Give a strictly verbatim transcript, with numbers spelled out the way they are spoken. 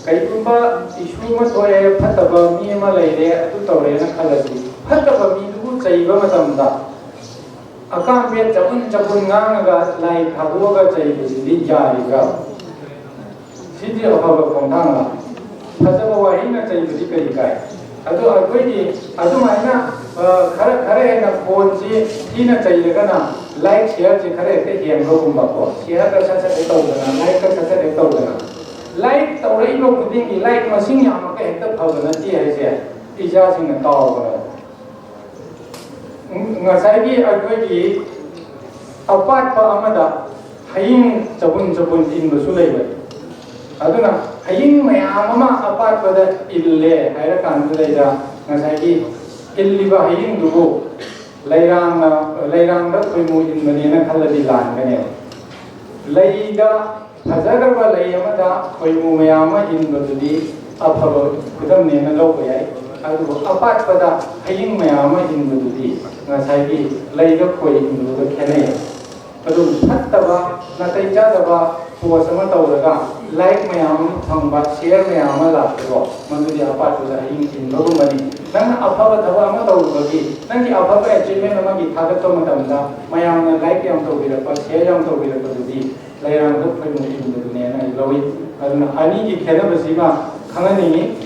ꯀꯩꯒꯨꯝꯕ issue ꯑꯃ ꯊꯣꯛꯑꯦ, ꯐꯠꯇꯕ ꯃꯤ ꯑꯃ ꯂꯩꯔꯦ, ꯑꯗꯨ ꯇꯧꯔꯦꯅ ꯈꯜꯂꯁꯤ, ꯐꯠꯇꯕ ꯃꯤꯗꯨꯕꯨ ꯆꯩꯕ ꯃꯇꯝꯗ ꯑꯀꯥꯝꯕꯦꯠ ꯆꯕꯨꯟ ꯆꯕꯨꯟ ꯉꯥꯡꯉꯒ ꯂꯥꯏ ꯊꯥꯗꯣꯛꯑꯒ ꯆꯩꯕꯁꯤꯗꯤ ꯌꯥꯔꯤꯕ꯭ꯔꯥ? ꯁꯤꯗꯤ ꯑꯐꯕ ꯈꯣꯡꯊꯥꯡꯂ? ꯐꯖꯕ ꯋꯥꯍꯩꯅ ꯆꯩꯕꯗꯤ ꯀꯔꯤ ꯀꯥꯏ? ꯑꯗꯣ ꯑꯩꯈꯣꯏꯒꯤ ꯑꯗꯨꯃꯥꯏꯅ, ꯑ, ꯈꯔ, ꯈꯔ ꯍꯦꯟꯅ ꯈꯣꯟꯁꯤ ꯊꯤꯅ ꯆꯩꯔꯒꯅ like shareꯁꯤ ꯈꯔ ꯍꯦꯛꯇ ꯍꯦꯟꯕꯒꯨꯝꯕꯀꯣ, shareꯒ ꯁꯠ ꯁꯠ ꯍꯦꯛ ꯇꯧꯗꯅ, likeꯀ ꯁꯠ ꯁꯠ ꯍꯦꯛ ꯇꯧꯗꯅ, like ꯇꯧꯔꯛꯏꯕ ꯈꯨꯗꯤꯡꯒꯤ like ꯃꯁꯤꯡ ꯌꯥꯝꯃꯒ ꯍꯦꯛꯇ ꯐꯕ ꯅꯠꯇꯦ ꯍꯥꯏꯁꯦ ꯏꯆꯥꯁꯤꯡꯅ ꯀꯥꯎꯕꯅꯦꯕ꯫ ꯎꯝ, ꯉꯁꯥꯏꯒꯤ ꯑꯩꯈꯣꯏꯒꯤ ꯑꯄꯥꯠꯄ ꯑꯃꯗ ꯍꯌꯤꯡ ꯆꯕꯨꯟ ꯆꯕꯨꯟ ꯏꯟꯕꯁꯨ ꯂꯩꯕꯅꯤ꯫ ꯑꯗꯨꯅ ꯍꯌꯤꯡ ꯃꯌꯥꯝ ꯑꯃ ꯑꯄꯥꯠꯄꯗ ꯏꯜꯂꯦ ꯍꯥꯏꯔꯀꯥꯟꯗꯨꯗꯩꯗ ꯉꯁꯥꯏꯒꯤ ꯏꯜꯂꯤꯕ ꯍꯌꯤꯡꯗꯨꯕꯨ ꯂꯩꯔꯥꯡꯅ, ꯂꯩꯔꯥꯡꯗ ꯈꯣꯏꯃꯨ ꯏꯟꯕꯅꯦꯅ ꯈꯜꯂꯗꯤ ꯂꯥꯟꯒꯅꯦꯕ꯫ ꯂꯩꯗ ꯐꯖꯈ꯭ꯔꯕ ꯂꯩ ꯑꯃꯗ ꯈꯣꯏꯃꯨ ꯃꯌꯥꯝ ꯑꯃ ꯏꯟꯕꯗꯨꯗꯤ ꯑꯐꯕ ꯈꯨꯗꯝꯅꯦꯅ ꯂꯧꯕ ꯌꯥꯏ꯫ ꯑꯗꯨꯕꯨ ꯑꯄꯥꯠꯄꯗ ꯍꯌꯤꯡ ꯃꯌꯥꯝ ꯑꯃ ꯏꯟꯕꯗꯨꯗꯤ ꯉꯁꯥꯏꯒꯤ ꯂꯩꯗ ꯈꯣꯏ ꯏꯟꯕꯗꯨꯒ ꯈꯦꯠꯅꯩ꯫ ꯑꯗꯨ ꯐꯠꯇꯕ, ꯅꯥꯇꯩ ꯆꯥꯗꯕ post ꯑꯃ ꯇꯧꯔꯒ like ꯃꯌꯥꯝ ꯑꯃ ꯐꯪꯕ, share ꯃꯌꯥꯝ ꯑꯃ ꯂꯥꯛꯄꯗꯣ, ꯃꯗꯨꯗꯤ ꯑꯄꯥꯠꯄꯗ ꯍꯌꯤꯡ ꯏꯟꯕꯒꯨꯝꯕꯅꯤ꯫ ꯅꯪꯅ ꯑꯐꯕ ꯊꯕꯛ ꯑꯃ ꯇꯧꯔꯨꯕꯒꯤ, ꯅꯪꯒꯤ ꯑꯐꯕ achievement ꯑꯃꯒꯤ ꯊꯥꯒꯠꯄ ꯃꯇꯝꯗ ꯃꯌꯥꯝꯅ like ꯌꯥꯝ ꯇꯧꯕꯤꯔꯛꯄ, share ꯌꯥꯝ ꯇꯧꯕꯤꯔꯛꯄꯗꯨꯗꯤ ꯂꯩꯔꯥꯡꯗ ꯈꯣꯏꯃꯨ ꯏꯟꯕꯗꯨꯅꯦꯅ ꯑꯩ ꯂꯧꯏ꯫ ꯑꯗꯨꯅ ꯑꯅꯤꯒꯤ ꯈꯦꯠꯅꯕꯁꯤꯃ ꯈꯪꯍꯟꯅꯤꯡꯉꯤ꯫